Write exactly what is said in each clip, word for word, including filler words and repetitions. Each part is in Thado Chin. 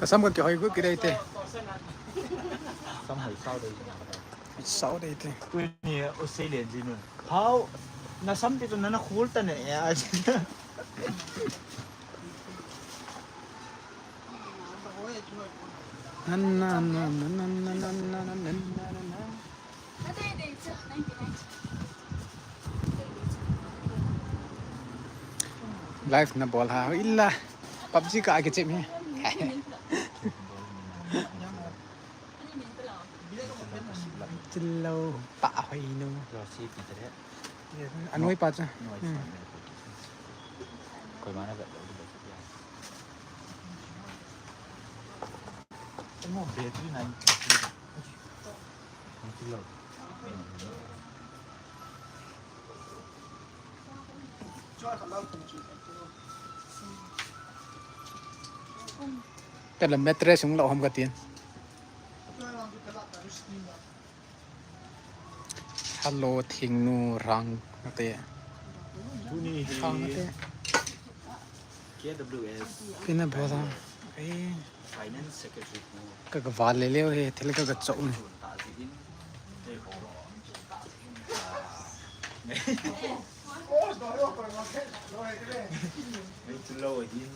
Kasam ka kihoi gu kidei te. Sam hoi sao dei. Sao dei te. Tuni u sei len jin u. Hao, na sam te chu na na khul ta ne. Live na bol ha illa. PUBG ka ake chem hi. Chilo pa hoi nu. Anoi pa cha. Koi mana ba. Tela mattress hung lo hom ka tin. Hello, Thingnu Rang ate. Tuni hi Rang ate. K W S. Kina bola. Eh. Finance Secretary pu. Ka ka vale leo he, thil ka ka chok ni. Chun ta si in. Te ho. Ah. Mei chu lo hin,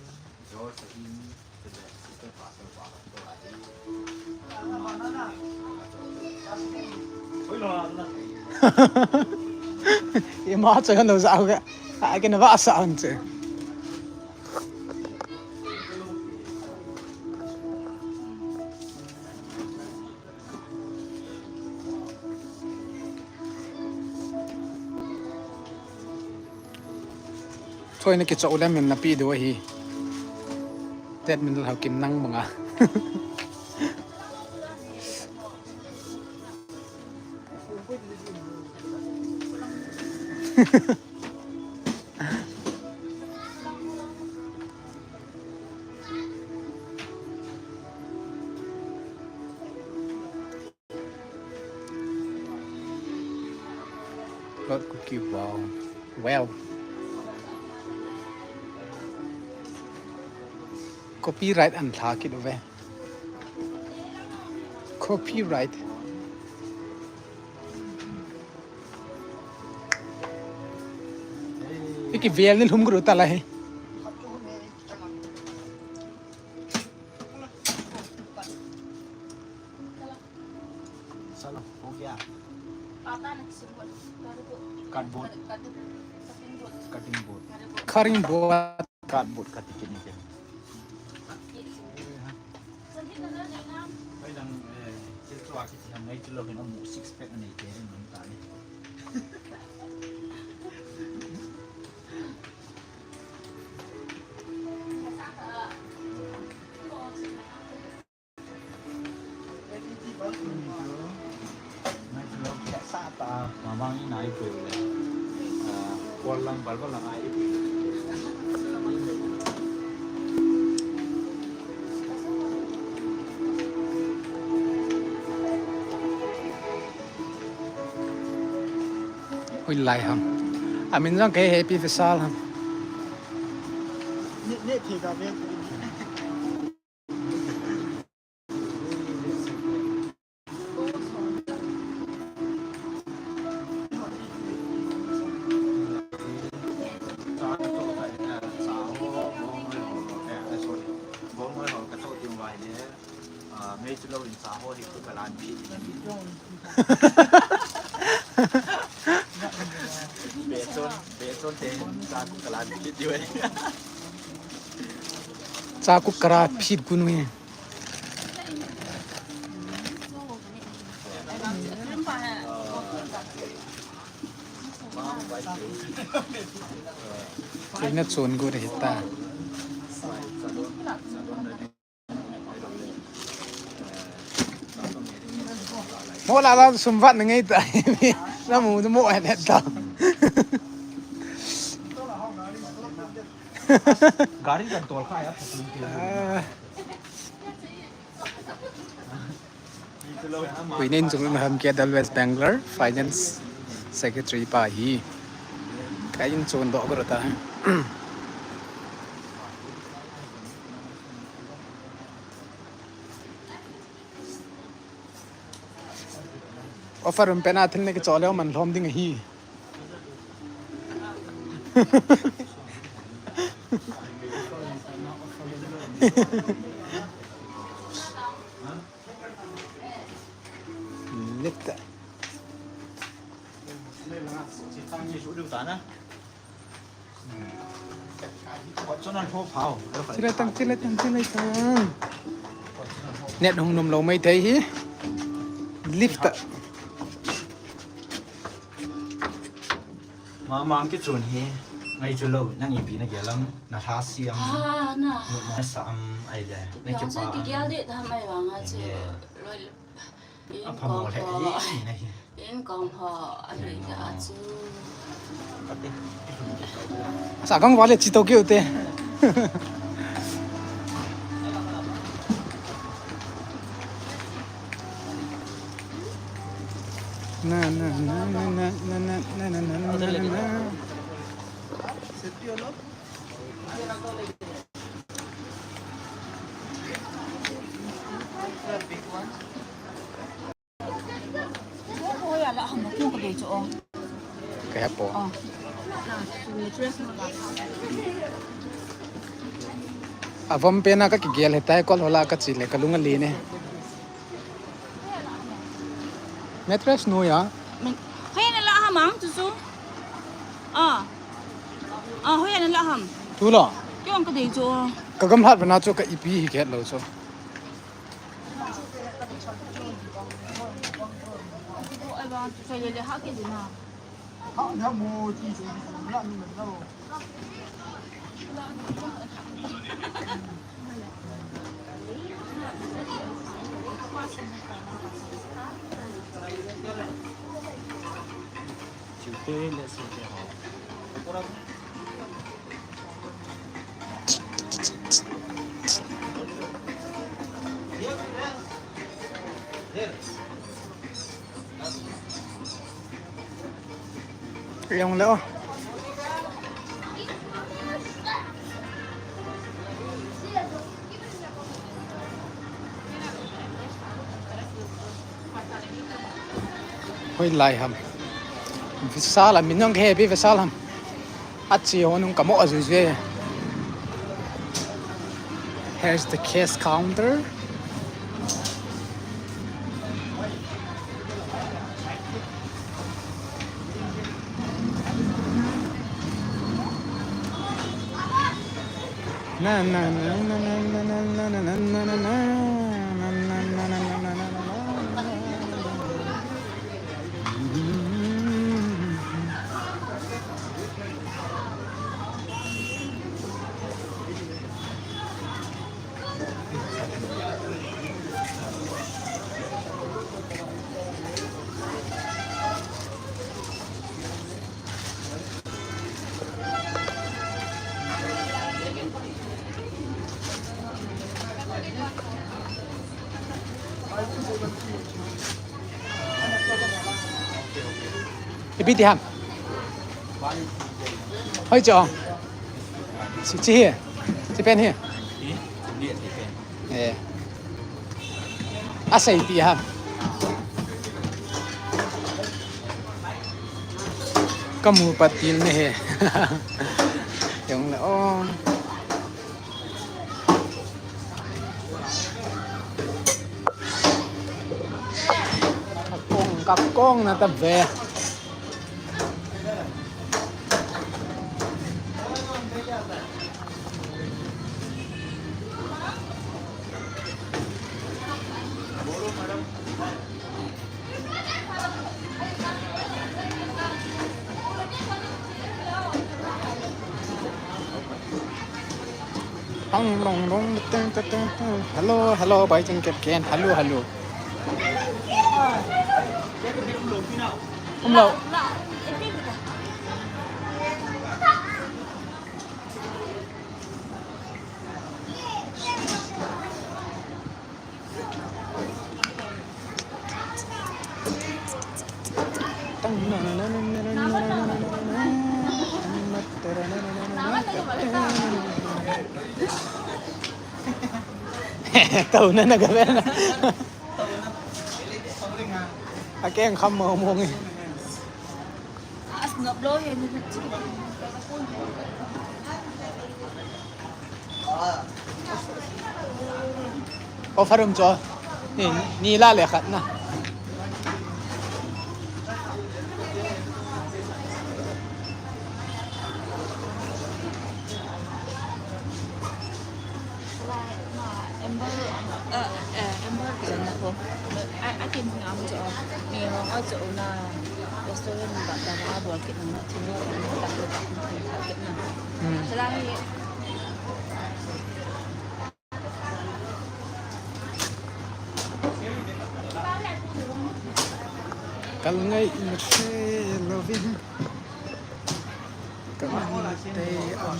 jo sa hin. Ima choi han lo ja ga. A ke na va sa an che. Choi na kichou lem in na pi diu ahi. Tet min lhau kim nang manga. Lot kuki, wow. Wow. Copyright an lha kit uve. Copyright. Iki vel ni lhum guru tala he. Salo, ho gaya? Cardboard. Cutting board. Cutting board. Cardboard cutting board. Six pack ani te ni ta ni. Ui lai ham. Amin jong kei Happy Vishal ham. Cha ku kara phit kun we. Kei na chon go de ta. Mo la la sum vat na ngai ta. Na mu mo en et ta. Gari kan tol kha ya. Ah. Koi in chung ham, K W S Bangalore, Finance Secretary pa hi. Ka in chung doh ko ta. Offer room pen a thil nei kichol leu man lhom ding ahi. Lift. Chilai tang, chilai tang, chilai tang. Net hung nom lou mai thei hi. Lift. Mama, ang kichun hi. Ngai chu lou, nang ipi na gel am, na lha siam. Ha, na. Na sa am ai le. Na kipa. Ki gel de tham ai vang a chu. A phamo le, i, i, na hi. In kong ho, a hi ka a chu. Sa kong vale chi to kiu te. Na, na, na. Ka he po. A vom pen a ka kigel he tai, kol hola ka chi le ka lung a li ne. Mattress noi a. Hoi na la ham ang chu chu. A. A, hoi na la ham. Tu lo. Kyo ang ka dei chu. Ka gamlhat bana chu ka ipi hi ke lo chu. Jong le o. Hoilai ham. Vishal a min jong kahe pi Vishal ham. Achi ho nung kamo a jui jui. Here's the cash counter. Ipi ti ham. Hoi cho. Chi, chi hi. Chi pen hi. Eh. Asei ti ha. Kamu patil ne he. Jong le o. Kakong, kakong na ta ve. Hello, hello, bai ching kep ken. Hello, hello. Umlo. Tau na na ka ve na. A keng kham mo mo ngi. Offer um cho. Ni, ni la le khat na. Amber, uh, uh, Amber, I, I can hang out to, uh, you know, also on a restaurant, but the one I work in, not to know, and that will be good. Hmm. Shall I? Kal ngai in se loving. Kal ngai te am.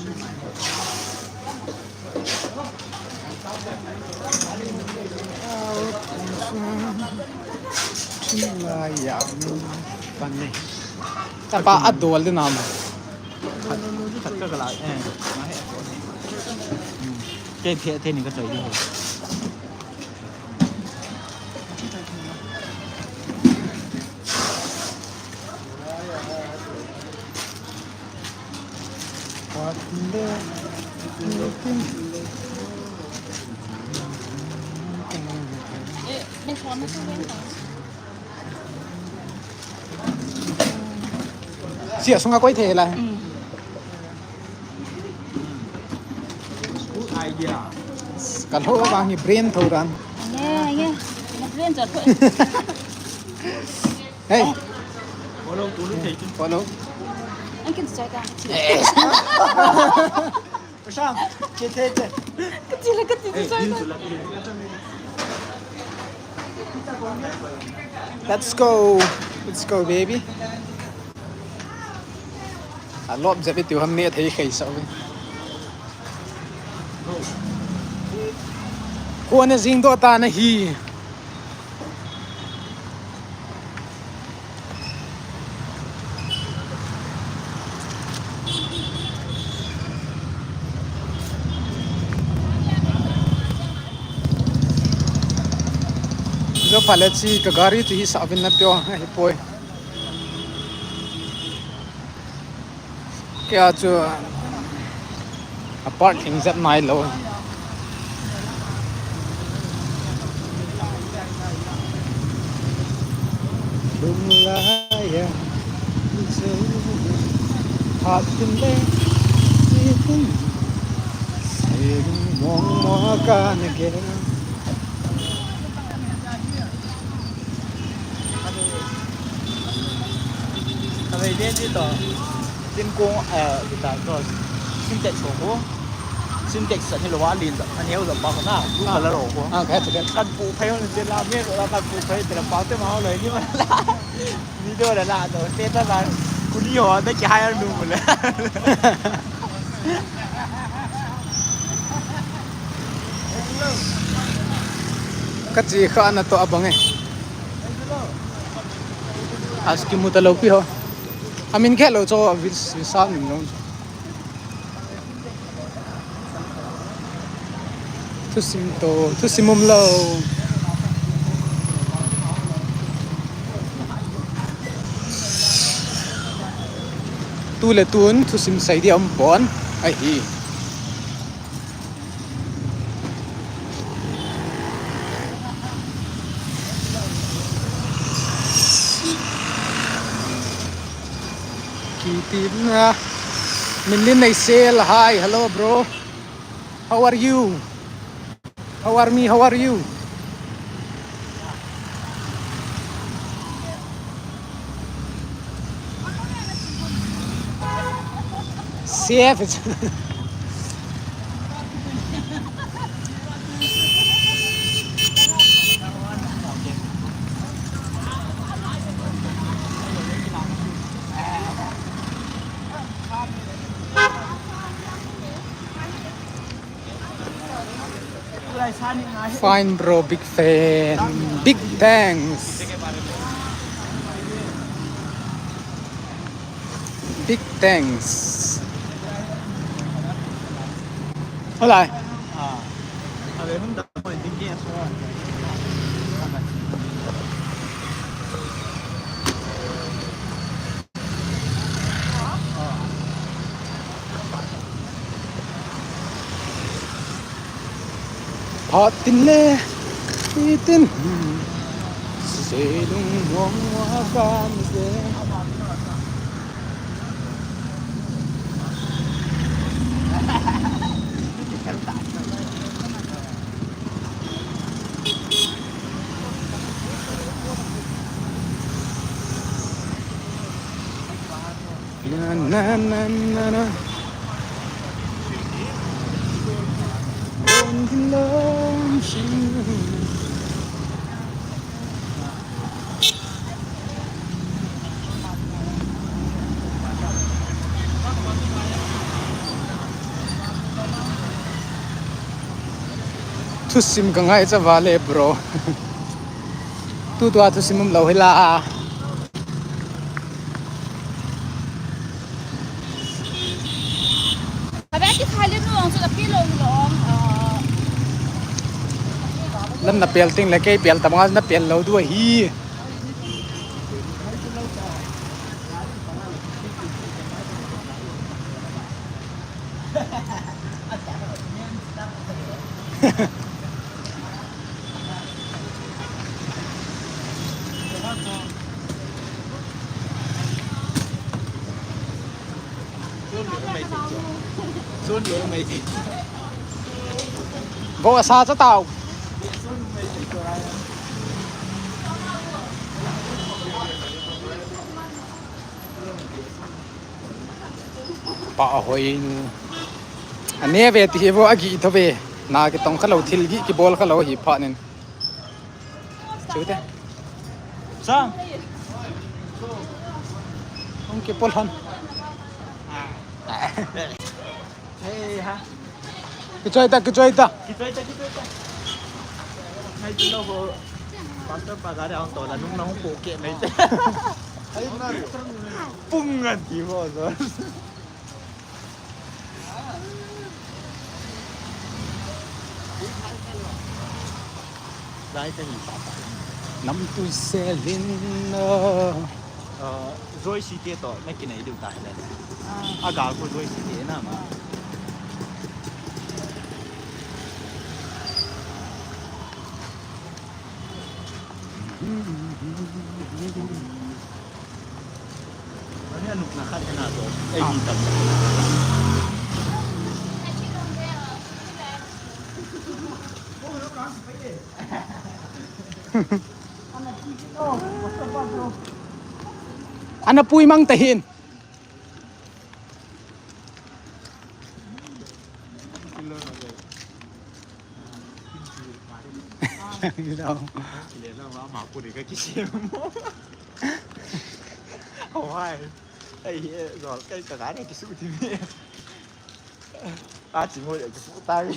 Chim lai ya mi pan ni. Tapa adol din am. Khat, khat ka kala, eh, ma he. Hmm. Te phe, te ni ka choi di ho. Sia sunga koi thei lai. Mm. Good idea. Ka lho bang hi brain tho ran. Nge, nge. Na brain jat tho. Hey. Follow, follow, follow. Ang kin sa ka. Yes. Usang, kete te. Kati la, kati te, sorry. Let's go. Let's go, baby. A lop jep i tiu ham ne thei khai sa uvin. Kho na jing doh ta na hi. Jo pha le chi ka gari chu hisah uvin na pio ahi poi. Kei a chu a park thing jep nai lou. Lung lai a, phat tin le, tin, sing mong mong a ka na gel. Ka vei den di to. Tin kong, eh, kita to. Sintex ko ko. Sintex sa ni lo wa lin sa. Ani ho sa pa ko na. Lu ka la ro ko. Ah, ka tu ka. Kan pu phai ho ni la me ro la kan pu phai te la pa te ma ho lo ni ma la. Ni do la la to. Te ta la. Ku ni ho da ki hai nu la. Ka chi kha na to abang e. As kimu ta lou pi ho. Amin khe lou cho vis, visa min lou. Thusim to, thusim um lou. Tu le tun thusim sei di um pon ahi. Kitina. Minlin Neisel, hi, hello, bro. How are you? How are me? How are you? Safe. Fine, bro, big fan. Big thanks. Big thanks. Hola. Hot tin le, itin. Selung mong wa kan se. Na, na, na, na, na. Don't you love you? Thusim ka ngaicha vale, bro. Tutua thusim umlou hila. Abe, kikhai le nu ang chu na pi lo lo ang, ah. Lam na pel ting le kei pel tam nga na pel lou diu ahi. Vo asa cha tao. Pa ahoi nu. Ane ve ti hi vo agi tho ve. Na kitong kha lou thil gi kibol kha lou hi pha nin. Chute. Sa. Hung kipol hon. Hey, ha. Kichoi ta, kichoi ta. Kichoi ta, kichoi ta. Ngai tu lo ho. Pastor pa gari ang to la nung nung po ke mai. Pung ngan ti ho so. Lai ta hi pa pa. Nam tu selin na. Ah, Joy City to, na kinai diu ta le. Ah. Agal ko Joy City na ma. Ani anuk na khat na to. Ai, ah, mi tam. Ana pui mang tahin. Hello. Hello, ma, ma, puri ka kisi mo. Oh, hi. Ai, eh, zol, kai ka gane kisu ti mi. A, chi mo, kisu ta mi.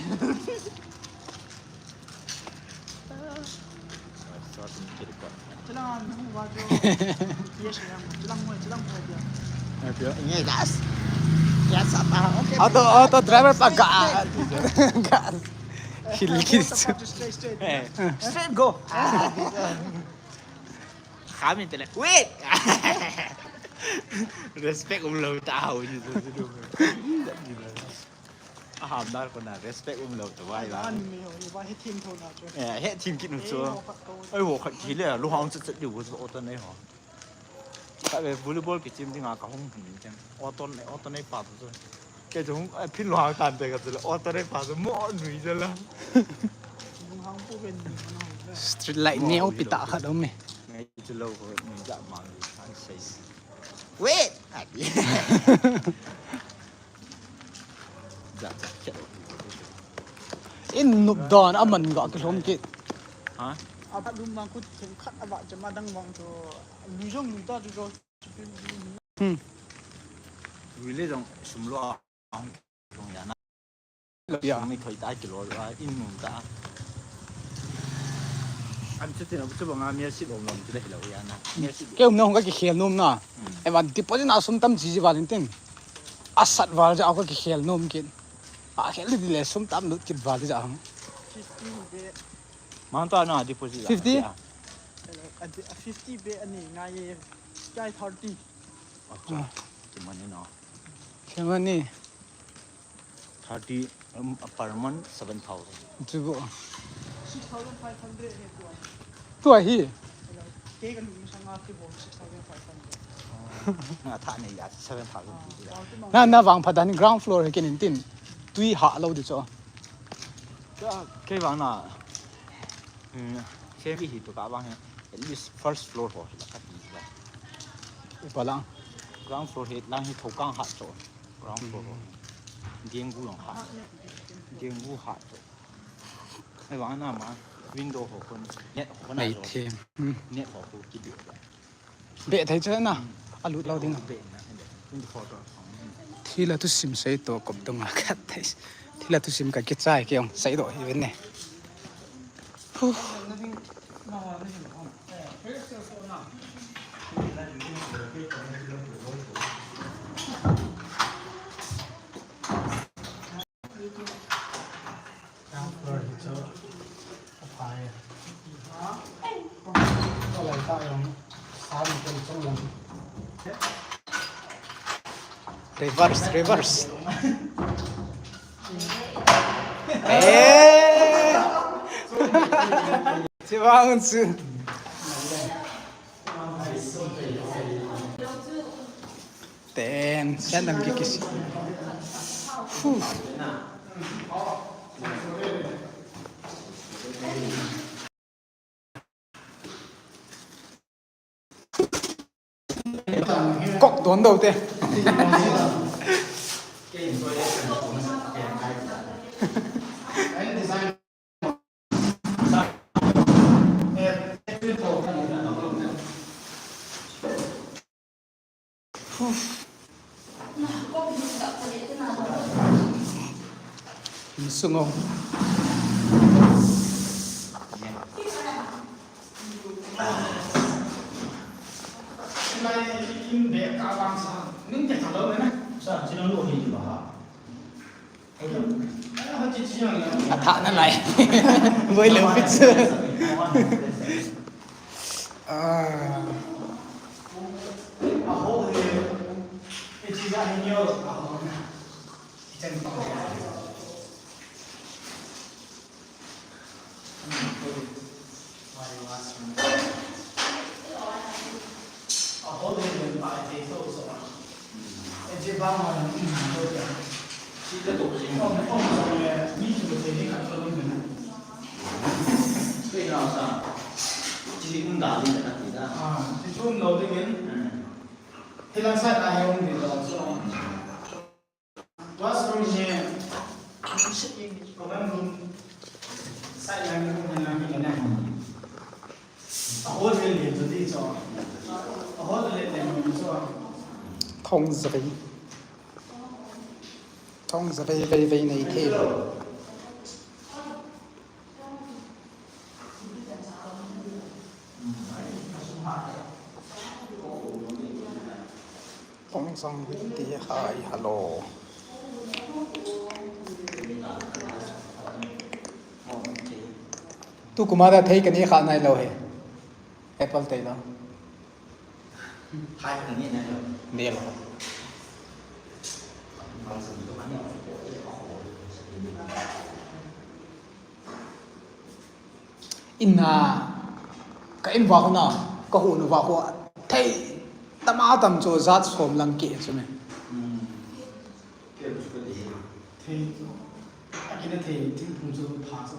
Auto, auto driver pa ga. Ga. Hil kis. Straight, straight. Eh. Straight go. Khamin tele. Wait. Respect umlou ta ho ni tu tu. Aham dar ko na respect umlou ta vai ba. An me ho ni ba he thim tho na chu. Eh, he thim kit nu chu. Ei, ho khat ko. Ei, ho khat ki le, lu hang chat chat diu ko auto nei ho. Ka ve volleyball kichim dinga ka hung hung chen. Auto nei, auto nei pa chu. Ke chu hung, eh, phin lu hang tan te ka chu le, auto nei pa chu mo nui je la. Street light neo pi ta khat um e. Ngai chu lo ko nui ja ma nui an sei. Wait. In nup dan a man ga kilhom kit. Ha? A bat lum vang kut khen khat a bat jama dang vang to. Lui jong lui ta tu jo. Hmm. Lui le jong sum lo a hung ya na. Ya. Sum mi thoi ta kilo a in nun ta. An chu tin a chu banga mi a sit om lom chu le hilo ya na. Mi a sit. Ke um na hung ka kikhel nom na. Hmm. E van deposit na sum tam ji ji valin tin. Asat val ja ka kikhel nom kit. A khel di le sum tam lut kit val ja hang. Fifty be. Man ta na deposit. Fifty? Ya. Hello, a di-, a fifty be ani ngai ye. Kai thirty. Acha. Ah. Kimani na. Kimani. Thirty, um, per month seven thousand. Chubo. Tua hi. Kei ka lung sanga kibol six thousand five hundred. Na tha nei ya seven thousand ti la. Na, na vangphat dan ground floor hi ken in tin. Tui ha lo di cho. Ka, kei vang na. Hmm, semi hi to ka vang hi. At least first floor ho hi la ka ti la. Upa lang. Ground floor hi lang hi thokang ha cho. Ground floor ho. Dengue lang ha. Dengue ha cho. Ai vang na ma window ho kon net ho na. Ai zo. Them. Hmm. Net ho ko ki bi. Be thei che na. Hmm. A lut lo ding. Be na, be. Twenty-four to. Thil a thusim sei to kop dong a khat thei. Thil a thusim ka kichai ke ong sei do hi ven ne. Huh. Reverse, reverse. Eh. Chiwang chu. Ten, sian dam kikis. Huh. Kok don do te. Insung o. Athah na lai. Voi lo pit. Ah. Washroom hi common room, side line room hi lang hi le na. A hall hi le chu ti chu. A hall le le chu. Thong zai. Thong zai vei vei nei thei. Tong sang ti hai hello. Tu kuma da thei kani kha nai lo he. Apple thei lo. Hai kani nai lo. Ni lo. Inna, ka in vah na, ka hun vah khu, thei, tama tam chu jat som lang ke chu me. Hmm. Thei, a kina thei, thingphung chu pha chu.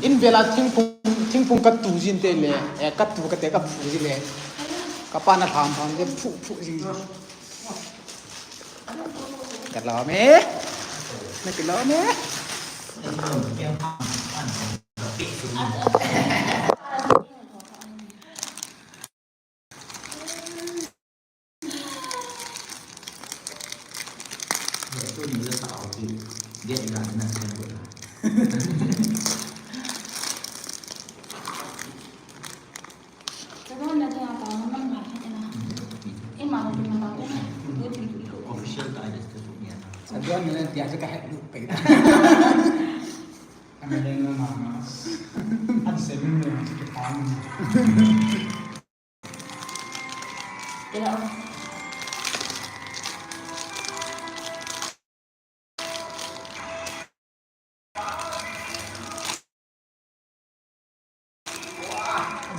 In vela thingphung, thingphung ka tu jin te le, eh, ka tu ka te ka phu jin le. Ka pa na tham tham je phu phu jin. Ka lo me. Na ka lo me. Official ta.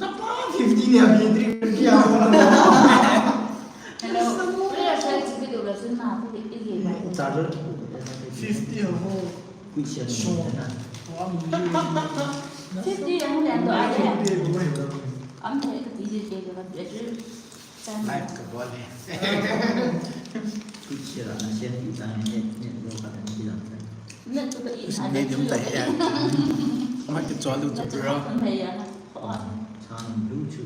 Kapa fifty ni abi three twenty a. Hello. Real side si video la sun na ko i ge ba. Charger. Fifty ho. Kuicha ni na. Fifty yang le to ai. Am to ka ti je ke ka battery. Live ka bol e. Kuicha na sian ti ta ne ne lo ka ti la. Net tu ka i. Net dum ta he. Ma ki chol lu chu bro. Chang lu chu.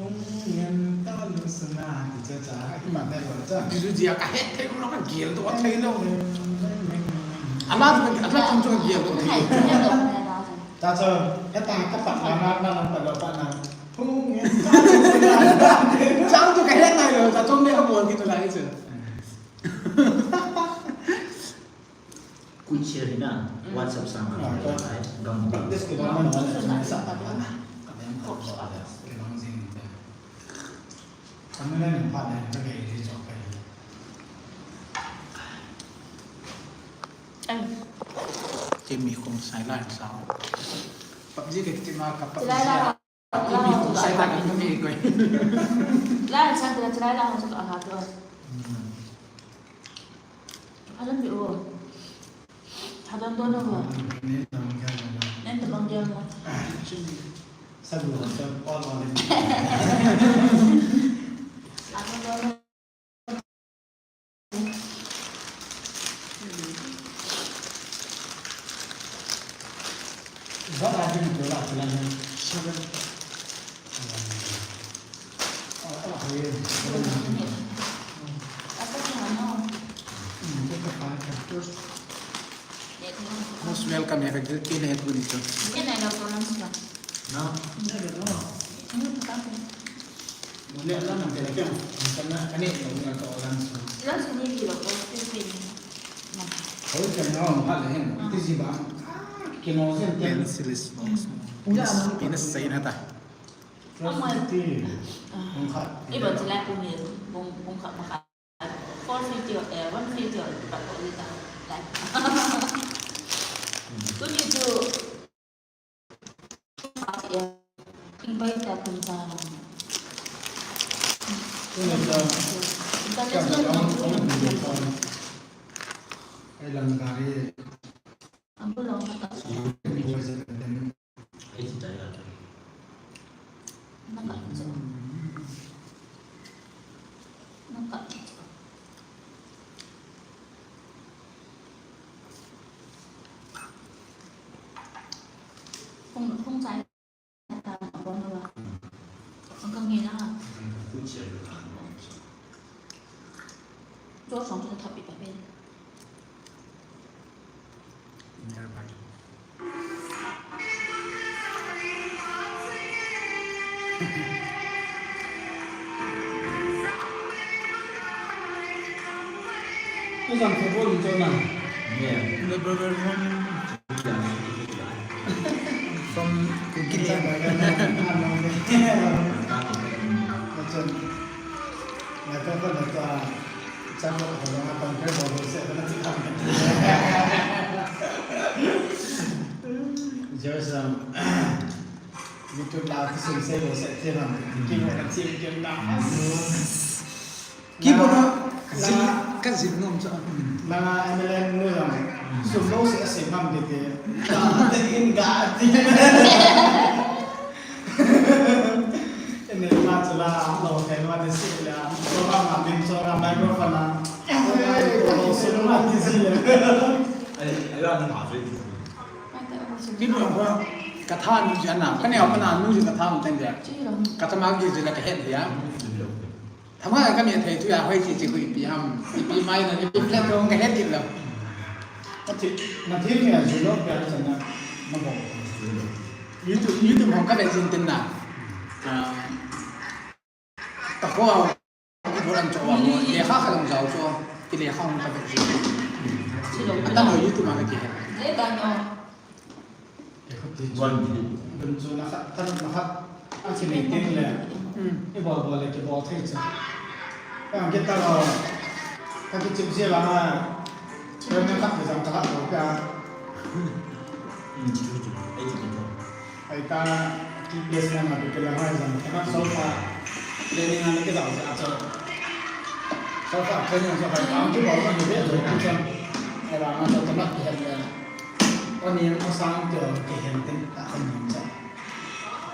Hung ngen ta lu sana ti cha cha, i man dai ba cha. Bizu jia ka het thei lo, ka gel to thei lo. Ama, ama chung chung gel to thei lo. Ta cha, heta ka pat na na na na pat lo pat na. Hung ngen ta lu sana. Chang tu ka het thei lo, ta chom ne ka bol ki tu lai chu. Kuicha hi na, WhatsApp sang a, ah, ka, ai, gam. Practice ke ba man WhatsApp sang sa ta ba na. Ka bang ko sa ta. Ke bang jing ta. Kami na ni pa na ka ke ri jo ka. Ai. Ke mi kong sai la sa. PUBG ke ti ma ka PUBG. Sai la. Sai ta ka ni ko. La sa ta la la ha to. Alam bi o. Hadon don o. Nen tabang gel mo. Sabu sa pa ma le. Hadon don o. What are you doing? Seven. Most welcome, ya ka gil ke ne tu ni tu. Ke ne la pronounce la. Na. Ini bukan. Boleh lah nanti lagi yang sana kan ni yang nak tahu langsung. Langsung ni kilo ko tu ni. Kau kan nak hal lain. Itu sih bang. Kino sen. Pencil is long. Penis, penis sa inata. Amai. Kung khat. Iba sila kung ni kung kung khat maka. Four fifty or, eh, one fifty or, but only the, like. Don't you do, yeah, invite that in town. International. Ang pulang ka. Kung, kung sa Ang kang hina ha. Cho song cho tapi tapi. Nearby. From Kuki. Just, um, YouTube la kisum sei bo se te ram. Keyboard a chim kem na. Keyboard a zil, ka zil nom cha. Na M L A nu ram. Sum lo se se ngam de te. Ka te in ga ti. Ene ma cha la lo te ma de se la. So ma ma bin so ma microphone la. Sum ma ti si le. Ai, ai la na ma se. Keyboard a ka tha nu cha na. Ka neo ka na nu cha ka tha nu teng de. Ka tha ma ki cha la ka het ya. Thama ka mi thei thu ya hoi chi chi hui pi ham. Ipi mai na, ipi flat hong ka het kit lo. Ati, na thi mi a ju lo pia cha na, ma bo. YouTube, YouTube hong ka ve jin tin na. Ah, ta ko, ko ran cho wa mo, lekha ka long jao cho, ki lekha hong ka ve jin. Ata no YouTube ma ka ki het. Bun chu na khat, than na khat. A chi nei teng le. Hmm. I bol bol le kibol thei chu. Ka ang kita lo. Ka kichim sia la ha. Ka na khat ka jam ka khat lo ka. Hmm, chu chu. Ai chu chu. Ai ta ki place na ma ki la ha jam. Ka solfa. Training na ki jam sa chu. Solfa training sa ha. Ang kibol na ni be lo ka chu. Ai la na to to na ki ha le. Ani ang sang te kihen tin ta kham ning cha.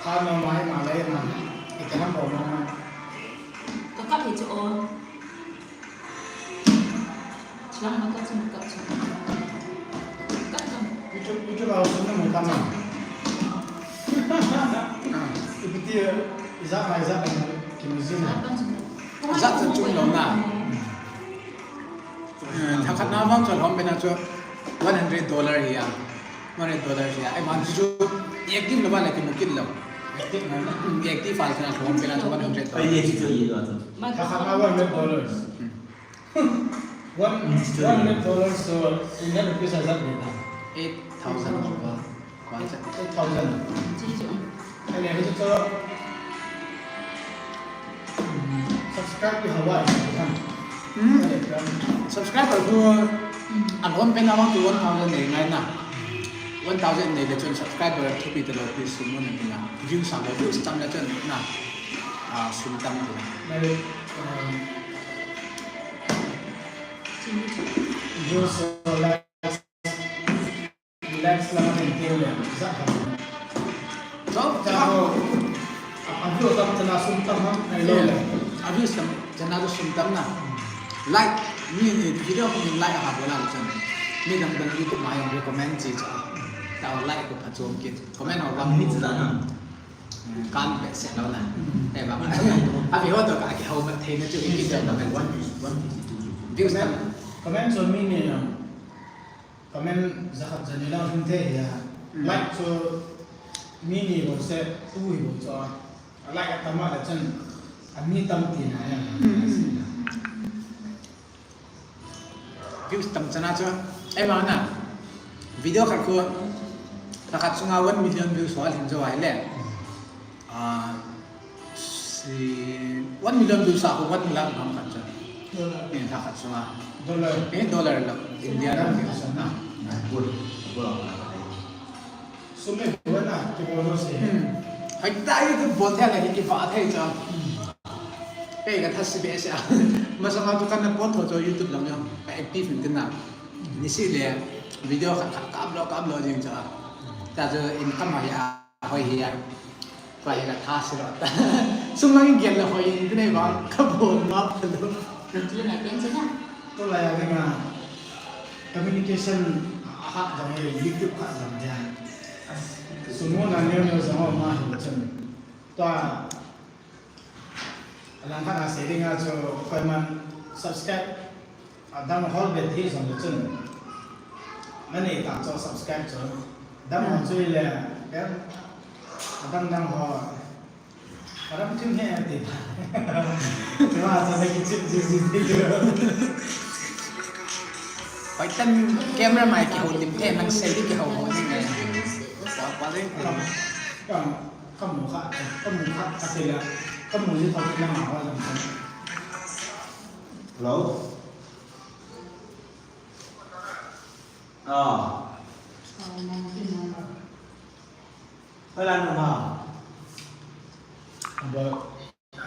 Kha no mai ma lai na. Ki keham bo ma. Ka kap hi chu o. Chang ma ka chang kap chang. Kap chang. Itu, itu lah usulnya mau tanam. Itu dia, izak mai izak mai kimizin. Izak tu chung lo na. Eh, tha khat na vang chu lhom pen a chu one hundred dollar hi a. One hundred dollar hi a. Ai man chu active lo ba le kimu kit lo. Active na. Hmm, active file na lhom pen a chu one hundred dollar. Ai, ye chu ye lo chu. Tha khat na one hundred dollars. Hmm. One, one hundred dollars to Indian rupees as a data. Eight thousand. One thousand. Eight thousand. Ji, ji. Ane, hichu, hmm, subscribe ki hawa, kan? Hmm. Ane, kan? Subscribe tu, hmm, alhom pen a vang chu one thousand nei ngai na. One thousand nei le chun subscriber thupi talo, please, sum mun na. Views a le, views tam le chun na. Ah, sum tam le. Nei, um, views, uh, like, Relax lang ang tingin yan. Isa ka. So, ja ho. Ang view tam chana sum tam ha, ai lo le. Ang view tam chana sum tam na. Like, mi, mi video ko min like ha bola chan. Mi dang dang YouTube ma jong recommend chi cha. Ta like ko pha chom kit. Comment ho bang mi cha na. Kan pe se lo na. Te ba. Ang view ho to ka ki ho ma the na chu ki cha na. Views tam. Comment so mi ni. Comment jakhat jani lang hung thei hi a. Mm. Like chu mi ni bou se, tu hi bou chu a. Like atam a le chun a mi tam tina hi a. Mm. Views tam chana chu. Ei ma na. Video khat khu, khat sunga one million views ho alhin jo a hile. Ah, si, one million views a khu one lakh bang khat chu. Dollar. Eh, tha khat sunga. Dollar. Eh, dollar lo. India lo. Dollar. Sum e, one lakh, kibol lo si. Hmm. Hai ta, i tu bol thei la, kibol thei cha. Pe ka tha si be sia. Masanga tu kan na pon tho cho YouTube lang jong. Ka active in tin na. Ni si le, video khat khat ka upload, ka upload jing cha. Ta cho income a hi a. Hoi hi a. Tua hi la tha si lo ta. Sum lang in gel la hoi in, tinei vang ka bol ngap ta lo. Ti na ken si na. Tu la ya nga communication a ha jong le YouTube kha jong ja. Sum mo na neo neo jong ma hi chun. Tua Alang khat a sei ding a chu koiman subscribe, a dang hol bet hi jong le chun. Na nei ta chu subscribe chu. Dang ho chu le, em, a dang dang ho. Karam thim he ti ta. Chu a chu le ki chip ji ji ji. Hoitan camera mai kihou lim te nang sei di kihou ho ni nge. Pa, pa ding. Ka, ka, ka mu kha, ka mu kha, ka te la, ka mu ji thou na ma wa lam. Hello? Ah. Hoilan um ham? Ba,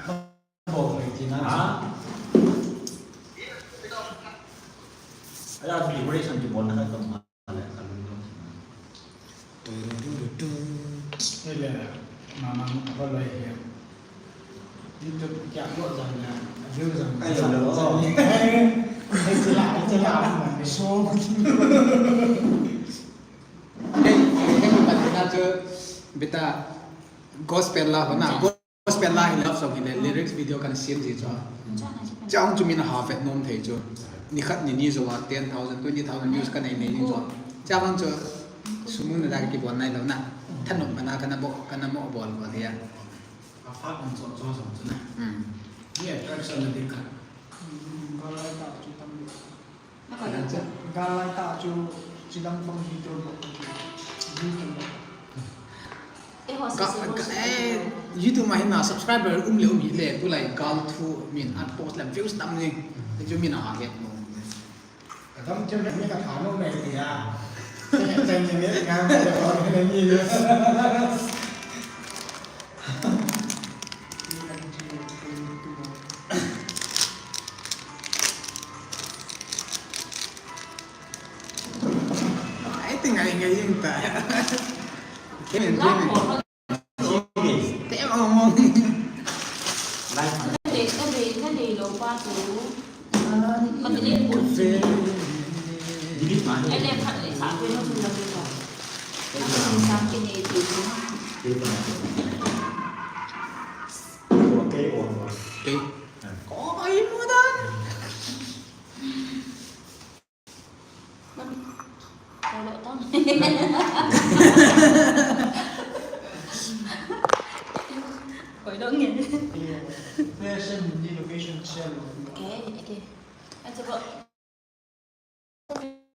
ba, ba, tina. Ha? Ala decoration kibol na ka tong ma le ka lung tong. Hele, mama, ba lai he. YouTube kya ko jang na, view jang. Ai, jang, lo, lo. Jang. Ai, chila, ai, chila. So. Hey, hey, hey, beta gospel la ho na. Gospel la hi love song hi le lyrics video kan sim ji chu. Chang chu min ha vet nom thei chu. Ni khat ni ni jo a ten thousand, twenty thousand views kan nei nei ni chu. Chang chu sum na da kibol nai lou na. Thanom mana kana bo, kana mo bol bol ya. A fa kan so so so chu na. Hmm. Ni attraction na ding khat. Hmm, ba lai ta chu tam. Gal lai ta chu, chilang pang video mo. Video mo. Ka, ka, eh, YouTube ma hin na subscriber um le um hi le, tulai gal thu min an post le views tam ni. Chu min a ha ke mo. Ka tam chem me ka tha no me tia. Chem me ka tha no me tia. I think I ngai yung ta. Kevin, Kevin. Te mo mo. Live. Ka dei, ka dei, ka dei lou pa tu. Ka dei lou pa tu. Delete ma. Ai le khat le sa ko no tu la ko. Ka sa ki nei tu. Okay, okay. Okay. Ko ai mo dan. Fashion, location, share. Okay, okay. Acha ko.